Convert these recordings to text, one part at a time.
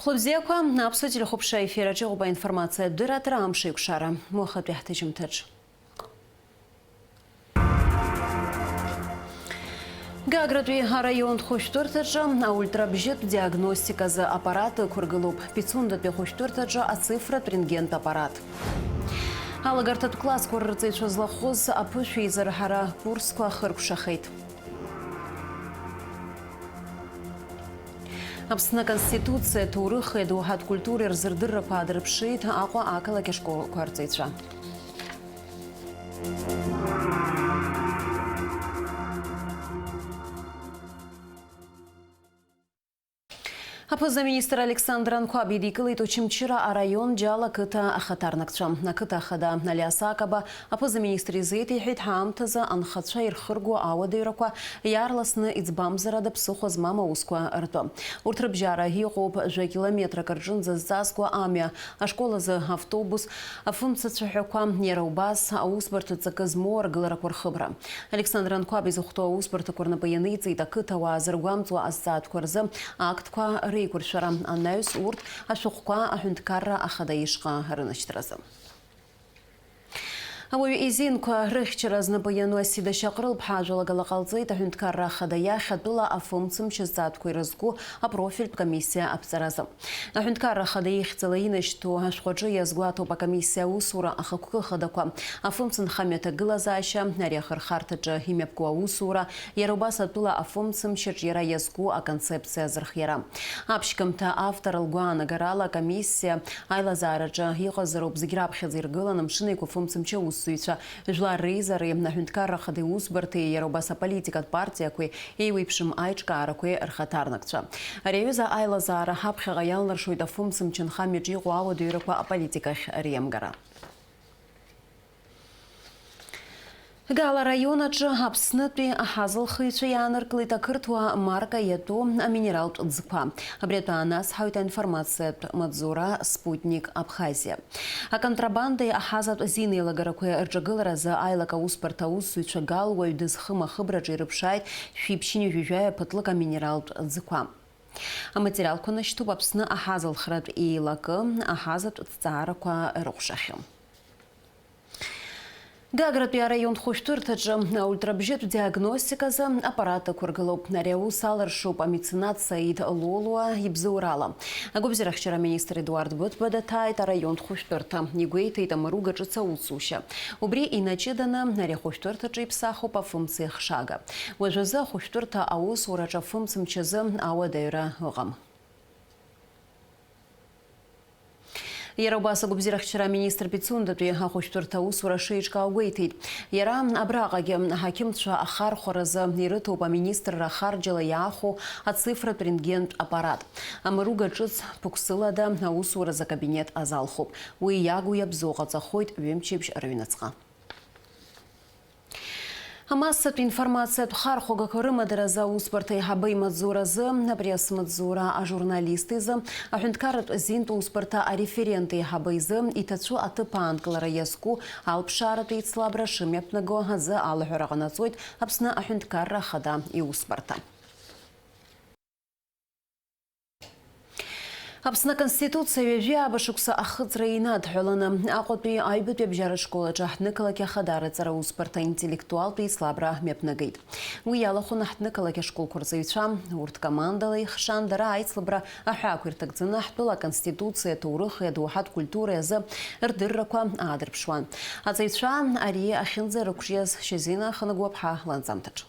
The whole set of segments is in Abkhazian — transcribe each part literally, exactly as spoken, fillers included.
Хәлыбзиақәа, Аԥсуа телехәаԥшра ефир аҿы иҟоуп аинформациатә дырраҭара Амш еиқәшара. Уахатәи ҳҭыжьымҭаҿ. Гагратәи араионтә хәышәтәырҭаҿы аультра бжьытә диагностиказы аппарат ықәыргылоуп. Пицундатәи ахәышәтәырҭаҿы ацифратә рентгентә аппарат. Алагарҭатә классқәа рырҵаҩцәа злахәыз аԥышәеизырҳара курсқәа хыркәшахеит. Аԥсны Аконституциа, аҭоурыхи адоуҳатә культуреи рзырдыррақәа аадырԥшит Аҟәа ақалақь ашколқәа арҵаҩцәа. Аԥыза-министр Александр Анқәаб идикылеит Очамчыра араион Џьал ақыҭа ахаҭарнакцәа. Ақыҭа ахада Алиас Акаба аԥыза-министр изеиҭеиҳәеит ҳаамҭазы анхацәа ирхырго ауадаҩрақәа иаарласны иӡбамзарада ԥсыхәа змам аусқәа ртәы. Урҭ рыбжьара иҟоуп жәа-километрак рҿынӡа зҵазкуа амҩа, ашкол азы автобус, афымцацәаҳәақәа, иара убас аусбарҭа ҵакы змоу аргыларақәа рхыбра. Александр Анқәаб изыхәҭоу аусбарҭақәа рнапы ианиҵеит ақыҭауаа зыргәамҵуа азҵаатәқәа рзы актқәа реиқәыршәара, анаҩс урҭ ашәҟәқәа аҳәынҭқарра ахада ишҟа рынашьҭразы. Ауаҩы изинқәа рыхьчара знапы иану Асида Шьаҟрылԥҳа ажәалагала ҟалҵеит аҳәынҭқарра ахада иахь атәыла афымцамч зҵаатәқәа ирызку апрофильтә комиссиа аԥҵаразы. Аҳәынҭқарра ахада ихьӡала инашьҭу ашәҟәаҿы иазгәаҭоуп акомиссиа аусура ахықәкы хадақәа, афымцамч ахамҩа аҭагылазаашьа, ари ахырхарҭаҿы имҩаԥгоу аусура, иара убас атәыла афымцамч аҿиара иазку аконцепциа азырхиара. Аԥшьгамҭа автор лгәаанагарала акомиссиа аилазаараҿы иҟазароуп зегь раԥхьаӡа иргыланы амшын-еиқәа фымцамч аусзуҩцәа, жәлар реизареи, аҳәынҭқарра ахада иусбарҭеи, иара убас аполитикатә партиақәеи еиуеиԥшым аиҿкаарақәеи рхаҭарнакцәа. Ари аҩыза аилазаара ҳаԥхьаҟа иалнаршоит афымцамч анхамҩаҿ иҟоу ауадаҩрақәа аполитикахь риамгара. Гала араион аҿы Аԥснытәи аҳазылхыҩцәа иааныркылеит ақырҭуа марка иатәу аминералтә ӡқәа. Абри атәы аанацҳауеит аинформациатә маҵзура Спутник Абхазиа. Аконтрабандеи аҳазатә зинеилагарақәеи рҿагыларазы аилак аусбарҭа аусзуҩцәа Гал уаҩ дызхым ахыбраҿы ирыԥшааит шәиԥшьынҩажәи жәаҩа ԥыҭлык аминералтә ӡқәа. Аматериалқәа нашьҭуп Аԥсны аҳазылхратә еилакы аҳазатә ҭҵаарақәа рыҟәшахьы. Гагратәи араион хәышәтәырҭаҿы аультрабжьытә диагностиказы аппарат ықәыргылоуп. Ари аус аларшуп амеценат Саид Лолуа ибзоурала. Агәабзиарахьчара аминистр Едуард Быҭәба даҭааит араион хәышәтәырҭа. Игәеиҭеит амыруга ҿыц аусушьа. Убри инаҷыданы ари ахәышәтәырҭаҿы иԥсахуп афымцеихшага. Уажәазы ахәышәтәырҭа аусураҿы афымцамч азы ауадаҩра ыҟам. Иара убас агәабзиарахьчара аминистр Пицундатәи ахәышәтәырҭа аусура шеиҿкаау гәеиҭеит. Иара абраҟагьы аҳақьымцәа ахархәаразы ирыҭоуп аминистрра ахарџьала иаахәо ацифратә рентгентә аппарат. Амыруга ҿыц ԥықәсылада аусуразы акабинет азалхуп. Уи иагу иабзоу ҟаҵахоит ҩымчыбжь рыҩныҵҟа. Амассатә информациатә хархәагақәа рымадаразы аусбарҭа аиҳабы имаҵзуразы, апресс-маҵзура ажурналист изы, аҳәынҭқарратә зинтә усбарҭа ареферент аиҳабы изы иҭацәу аҭыԥ аанкылара иазку алԥшааратә еицлабра шымҩаԥнаго азы алаҳәара ҟанаҵоит Аԥсны аҳәынҭқарра ахада иусбарҭа. Аԥсны Аконституциа ҩажәи ааба шықәса ахыҵра инадҳәаланы, Аҟәатәи аҩбатәи абжьаратә школ аҿы ҳҭнықалақь ахадара аҵара усбарҭа интеллектуалтә еицлабра мҩаԥнагеит. Уи иалахәын ҳҭнықалақь ашколқәа рҵаҩцәа, урҭ командала ихшан, дара аицлабра аҳәаақәа ирҭагӡаны ҳтәыла Аконституциеи аҭоурыхи адоуҳатә культуреи азы рдыррақәа аадырԥшуан. Аҵаҩцәа ари ахьынӡарықәҿиаз Шьазина Ханагәаԥҳа ланҵамҭаҿ.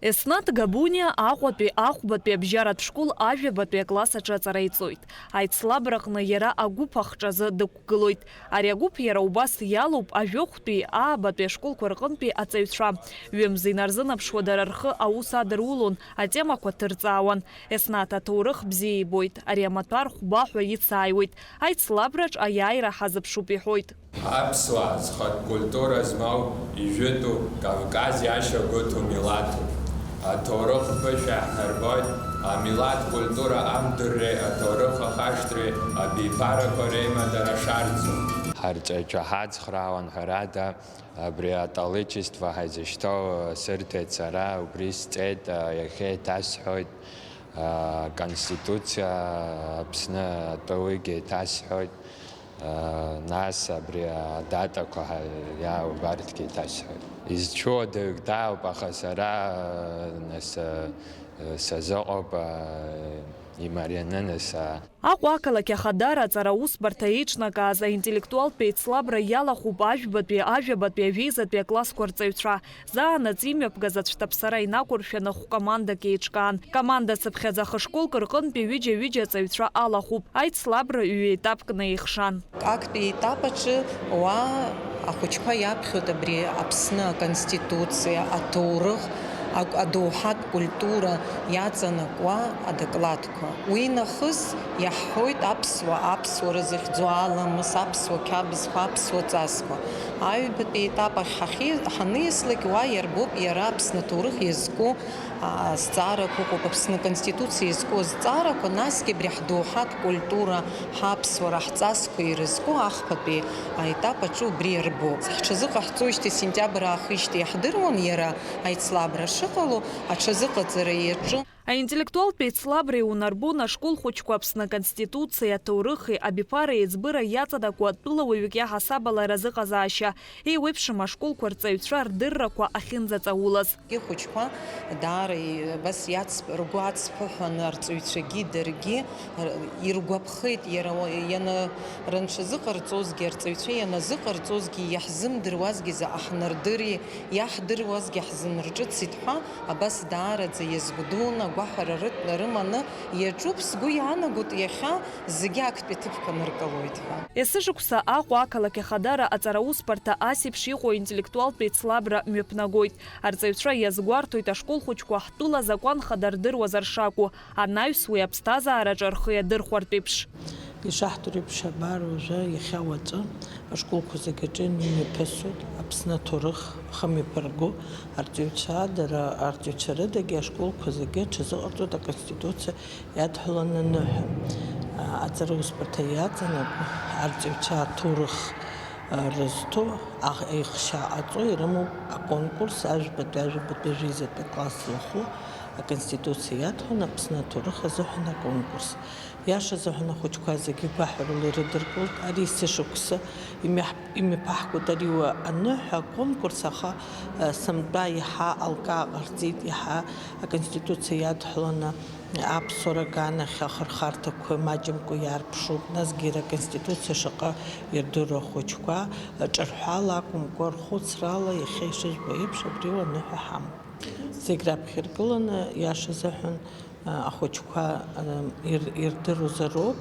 Еснаҭ Габуниа Аҟәатәи ахәбатәи абжьаратә школ ажәабатәи акласс аҿы аҵара иҵоит. Аицлабраҟны иара агәыԥ ахҿазы дықәгылоит. Ари агәыԥ иара убас иалоуп ажәохәтәи, аабатәи ашколқәа рҟынтәи аҵаҩцәа. Ҩымз инарзынаԥшуа дара рхы аус адырулон, атемақәа ҭырҵаауан. Еснаҭ аҭоурых бзиа ибоит. Ари амаҭәар хәба ҳәа ицааиуеит. Аицлабраҿ аиааира ҳазыԥшуп иҳәоит. Аԥсуаа зхатә культура змоу, ижәытәу, Кавказ иашьагәыҭу милаҭуп. Аҭоурых ԥышәа ҳнарбоит, амилаҭ культура амдырреи аҭоурых ахашҭреи абиԥарақәа реимадара шарӡу. Ҳарҵаҩцәа ҳацхраауан, ҳәарада, абри атәалычество ҳаизышьҭоу сырҭеит сара, убри сҵеит, иахьа еиҭасҳәоит. Аконституциа Аԥсны атәылгьы еиҭасҳәоит, нас абри адатақәа ҳа-, иааубарҭгьы еиҭасҳәоит. Изцәуадаҩык даауп, аха сара, нас, сазыҟоуп, имарианы, нас, Аҟәа ақалақь Ахадара аҵара усбарҭа еиҿнакааз аинтеллектуалтә еицлабра иалахәуп ажәбатәи, ажәабатәи, ажәеизатәи аклассқәа рҵаҩцәа. Заанаҵ имҩаԥгаз аӡә ҭаԥсара инақәыршәаны хә-командак еиҿкаан. Команда цыԥхьаӡа хышколк рҟынтәи ҩыџьа-ҩыџьа аҵаҩцәа алахәуп. Аицлабра ҩ-етапкны еихшан. Актәи аетап аҿы уа ахәыҷқәа иаԥхьоит абри Аԥсны аконституциа, аҭоурых, ак-, адоуҳатә культура иаҵанакуа адокладқәа. Уи нахыс иаҳҳәоит аԥсуа, аԥсуара зыхьӡу аламыс, аԥсуа қьабзқәа, аԥсуа ҵасқәа. Аҩбатәи аетап ахь ҳахьи-, ҳаниаслак, уа иарбоуп иара Аԥсны аҭоурых иазку, а, азҵаарақәа ыҟоуп, Аԥсны Аконституциа иазку азҵаарақәа, насгьы абри ҳдоуҳатә культура, ҳаԥсуара, ҳҵасқәа ирызку ахԥатәи аетап аҿы убри иарбоуп. Ҳҽазыҟаҳҵоижьҭеи, сентиабр аахижьҭеи иаҳдыруан иара аицлабра шыҟало, аҽазыҟаҵара иаҿын. Аинтеллектуалтә еицлабра иунарбон ашкол хәыҷқәа Аԥсны Аконституциеи аҭоурыхи абиԥара еиҵбыра иаҵанакуа тәылауаҩык иаҳасабала разыҟазаашьа еиуеиԥшым ашколқәа рҵаҩцәа рдыррақәа ахьынӡаҵаулаз. Ихәыҷқәа даара и-, абас иацп-, ргәы ацԥыҳәаны арҵаҩцәагьы даргьы р-, иргәаԥхеит, иара уа-, иана-, рынҽазыҟарҵозгьы, арҵаҩцәа ианазыҟарҵозгьы, иаҳзымдыруазгьы заҟа ҳнардыри, иаҳдыруазгьы ҳзынрҿыцит ҳәа. Абас даараӡа иазгәдуны агәаҳәара рыт-, рыманы иаҿуп, сгәы иаанагоит иахьа зегьы актәи аҭыԥқәа ныркылоит ҳәа. Есышықәса Аҟәа ақалақь Ахадара аҵараусбарҭа асеиԥш иҟоу аинтеллектуалтә еицлабра мҩаԥнагоит. Арҵаҩцәа иазгәарҭоит ашкол хәыҷқәа ҳтәыла азакәан хада рдыруазар шакәу, анаҩс уи аԥсҭазаараҿы рхы иадырхәартә еиԥш. Ишаҳдыруеиԥш, абар уажәы, иахьа уаҵәы ашколқәа зегьы аҿы имҩаԥысуеит Аԥсны аҭоурых ахымҩаԥырго арҵаҩцәа, дара арҵаҩцәа рыдагьы ашколқәа зегьы рҽазыҟарҵоит Аконституциа иадҳәаланы аныҳәа. Аҵара усбарҭа иаҵанакуа арҵаҩцәа аҭоурых рызҭо, аихшьаа ҟаҵо ирымоуп аконкурс, ажәбатәи, ажәабатәи, ажәеизатәи акласс зылху, Аконституциа иадҳәалан Аԥсны аҭоурых азыҳәан аконкурс. Иашазы ҳәа ахәыҷқәа зегьы гәаҳәарыла ирыдыркылт. Ари есышықәса имҩаҳ-, имҩаԥаҳгоит ари уа аныҳәа аконкурс, аха, э, сынтәа иаҳа алкаа ҟарҵеит, иаҳа Аконституциа иадҳәаланы аԥсуара аганахь ахырхарҭақәа маҷымкәа иаарԥшуп. Насгьы иара Аконституциа шаҟа ирдыруа ахәыҷқәа, э, ҿырҳәала акәымкәа, рхәыцрала иахьа ишыжәбо еиԥш абри уа аныҳәа ҳамоуп. Зегь раԥхьа иргыланы, иашазыҳәан, ахәыҷқәа, ам, ир-, ирдыруазароуп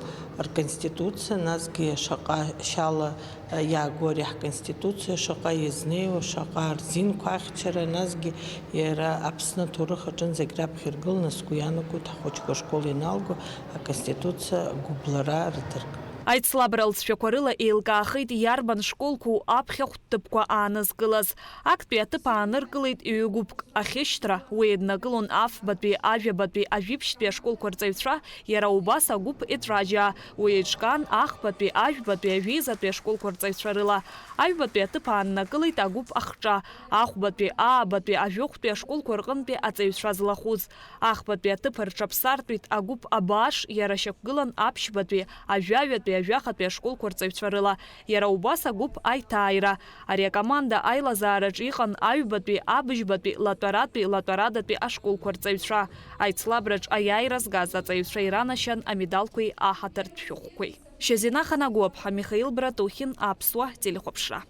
рконституциа, насгьы шаҟа шьала, а, иаагоу ари ҳконституциа, шаҟа иазнеиуа, шаҟа рзинқәа ахьчара, насгьы иара Аԥсны аҭоурых аҿынӡагь раԥхьа иргыланы, сгәы иаанагоит, ҳхәыҷқәа ашкол ианалго аконституциа гәыблра рыдыркып. Аицлабра алҵшәақәа рыла еилкаахеит иарбан школқәоу аԥхьахәтә ҭыԥқәа аанызкылаз. Актәи аҭыԥ ааныркылеит ҩ-гәыԥк. Ахьышьҭра, уи еиднакылон афбатәи, ажәабатәи, ажәибжьтәи ашколқәа рҵаҩцәа, иара убас агәыԥ Еҵәаџьаа, уи еиҿкаан ахбатәи, ажәбатәи, ажәеизатәи ашколқәа рҵаҩцәа рыла. Аҩбатәи аҭыԥ ааннакылеит агәыԥ Ахҿа, ахәбатәи, аабатәи, ажәохәтәи ашколқәа рҟынтәи аҵаҩцәа злахәыз. Ахбатәи аҭыԥ рҽаԥсартәит агәыԥ Абааш, иара шьақәгылан аԥшьбатәи, ажәаҩатәи, ажәахатәи ашколқәа рҵаҩцәа рыла. Иара убас агәыԥ Аиҭааира. Ари акоманда аилазаараҿ иҟан аҩбатәи, абыжьбатәи, латәаратәи, латәарадатәи ашколқәа рҵаҩцәа. Аицлабраҿ аиааира згаз аҵаҩцәа иранашьан амедалқәеи аҳаҭыртә шәҟәқәеи. Шьазина Ханагәаԥҳа, Михаил Братухин, Аԥсуа телехәаԥшра.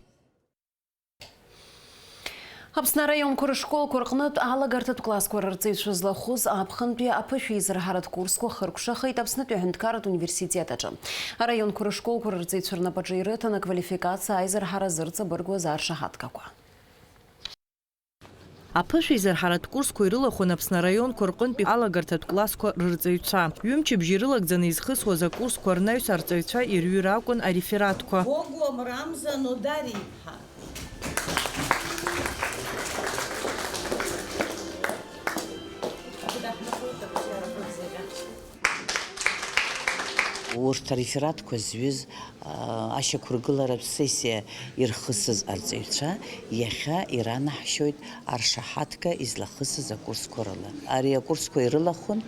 Аԥсны араионқәа рышколқәа рҟнытә алагарҭатә классқәа рырҵаҩцәа злахәыз аԥхынтәи аԥышәеизырҳаратә курсқәа хыркәшахеит Аԥснытәи аҳәынҭқарратә университет аҿы. Араионқәа рышколқәа рырҵаҩцәа рнапаҿы ирыҭан аквалификациа аизырҳара зырҵабыргуаз аршаҳаҭгақәа. Аԥышәеизырҳаратә курсқәа ирылахәын Аԥсны араионқәа рҟынтәи алагарҭатә классқәа рырҵаҩцәа. Ҩымчыбжьа ирылагӡаны изхысуаз акурсқәа рнаҩс арҵаҩцәа ирҩыр акәын арефератқәа. Гогуа Мрамза Нодари-иԥҳа. Урҭ арефератқәа зҩыз, аа, ашьақәыргыларатә сессиа ирхысыз арҵаҩцәа иахьа иранаҳшьоит аршаҳаҭга излахысыз акурсқәа рыла. Ари акурсқәа ирылахәын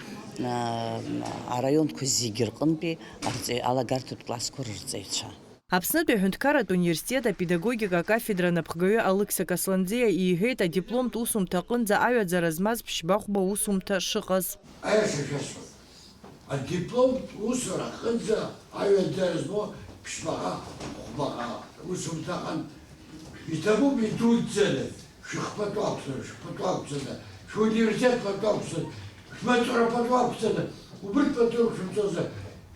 Араионқәа зегьы рҟынтәи арҵаҩ-, алагарҭатә классқәа рырҵаҩцәа. Аԥснытәи аҳәынҭқарратә университет апедагогика акафедра анапхгаҩы Алықьса Касланӡиа иҳәеит, адипломтә усумҭа аҟынӡа аҩаӡара змаз ԥшьба-хәба усумҭа шыҟаз. Аиаша шәасҳәап, адипломтә усура аҟынӡа аҩаӡара змоу ԥшьбаҟа, хәбаҟа усумҭа ыҟан. Иҭабуп идуӡӡаны, шәыхԥатәы ақәҵаны, шәхԥатәы ақәҵаны, шәуниверситет пату ақәҵаны, шәмаҵура пату ақәҵаны, убырҭ пату шәымҵозар,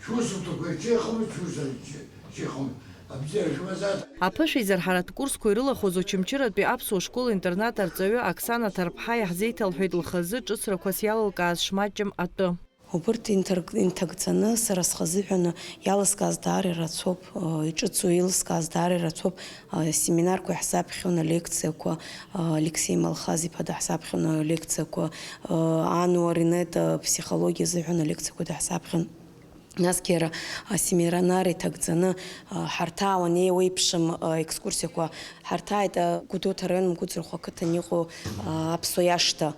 шәусумҭақәа ирҽеихомызт, шәусура ирҽеихомызт. Абзиара шәымазааит. Аԥышәеизырҳаратә курсқәа ирылахәыз Очамчыратәи аԥсуа школ-интернат арҵаҩы Оксана Ҭарԥҳа иаҳзеиҭалҳәеит лхазы ҿыцрақәас иалылкааз шмаҷым атәы. Убырҭ инҭарк-, инҭагӡаны сара схазыҳәаны иалыскааз даара ирацәоуп, э, иҿыцу еилыскааз даара ирацәоуп, э, семинарқәа иаҳзаԥхьон, алекциақәа, э, Алексеи Малхаз-иԥа даҳзаԥхьон алекциақәа, э, Ануа Ринета ԥсихологиа азыҳәан алекциақәа даҳзаԥхьон. Насгьы иара асеминар иҭагӡаны, э, ҳарҭаауан, еиуеиԥшым, э, екскурсиақәа ҳарҭааит, э, Гәдоуҭа араион Мгәыӡырхәа ақыҭан иҟоу, э, аԥсуа иашҭа.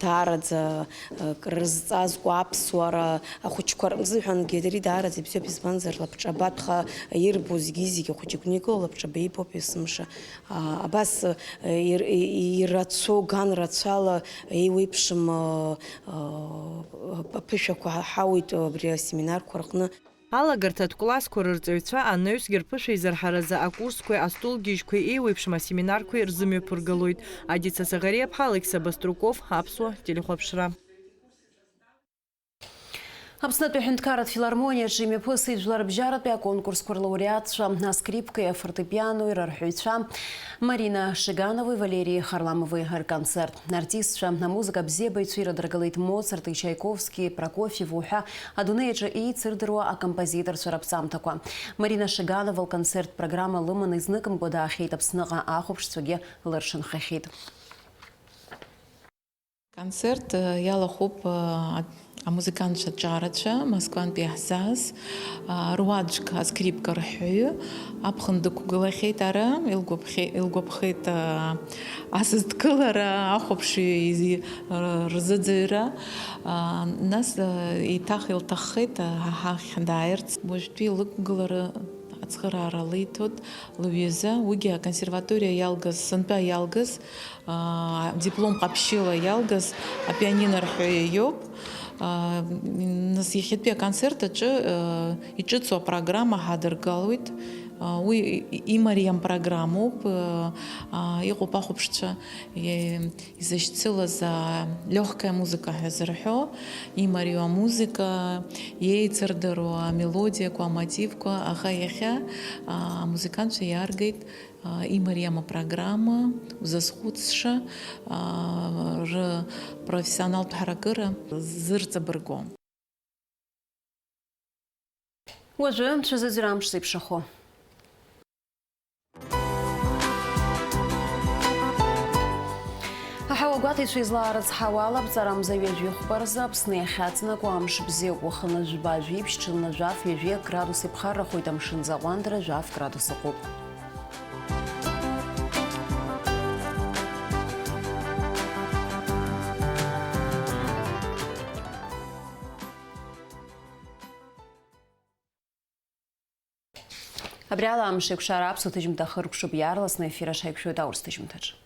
Даараӡа, э, крызҵазкуа аԥсуара ахәыҷқәа рзыҳәангьы ари даараӡа ибзиоуп, избанзар, лабҿабатәха ирбо зегьы-зегьы ахәыҷы игәникыло лабҿаба ибоуп есымша. А, абас, э, ир-, и-, ирацәоу, ган рацәала еиуеиԥшым, э, э, аԥышәақәа ҳауит абри асеминарқәа рҟны. Алагарҭатә классқәа рырҵаҩцәа анаҩсгьы рԥышәеизырҳаразы акурсқәеи астолгьежьқәеи еиуеиԥшым асеминарқәеи рзымҩаԥыргалоит. Адица Саӷариаԥҳа, Алықьса Баструков, Аԥсуа телехәаԥшра. Аԥснытәи аҳәынҭқарратә филармониаҿы имҩаԥысит жәларбжьаратәи аконкурсқәа рлауреатцәа, аскрипкеи афортепианои рарҳәаҩцәа Марина Шигановеи Валери Харламовеи рконцерт. Артистцәа, амузыка абзиабаҩцәа ирыдыркылеит Моцарти Чаиковски, Прокофьеви уҳәа адунеи аҿы еицырдыруа акомпозиторцәа раԥҵамҭақәа. Марина Шиганова лконцерттә программа лыманы изныкымкәа даахьеит Аԥсныҟа, ахәаԥшцәагьы лыршанхахьеит. Концерт, э, иалахәуп, э, амузыкантцәа ҿарацәа, Москвантәи иаҳзааз, э, руаӡәк аскрипка рҳәаҩы аԥхын дықәгылахьеит ара, илгәаԥхе-, илгәаԥхеит, э, асасдкылара, ахәаԥшҩы изи-, р-, рзыӡырҩра. А, нас, э, еиҭах илҭаххеит, э, ҳа ҳахь дааирц. Уажәтәи лықәгылара ацхыраара лиҭоит лҩыза, уигьы аконсерваториа иалгаз, сынтәа иалгаз, а, диплом ҟаԥшьыла иалгаз апианино рҳәаҩы иоуп. А, нас иахьатәи аконцерт аҿы, э, иҿыцу апрограмма ҳадыргалоит. А, уи и-, и-, имариам программоуп, э, а, иҟоуп ахәаԥшцәа, э, изышьцылаз, а, лёгкая музыка ҳәа зырҳәо, имариоу амузыка, еицырдыруа амелодиақәа, амотивқәа, аха иахьа, а, амузыкантцәа иааргеит, а, имариам апрограмма, узазхәыцша, а, рпрофессионалтә ҳаракыра зырҵабырго. Уажәы шәазыӡырҩ амш зеиԥшрахо. Аҳауагәаҭаҩцәа излаарыцҳауа алабҵара амза ҩажәи хәба рзы Аԥсны иахьаҵнакуа амш бзиоуп, уахынла жәба-жәиԥшь, ҽынла жәаф-ҩажәи акы градус иԥхаррахоит, амшын аӡы аҟәандара жәаф градус аҟоуп. Абри ала амш еиқәшара аԥсуа ҭыжьымҭа ахыркәшоуп, иаарласны аефир аҿы ҳаиқәшәоит аурыс ҭыжьымҭаҿы.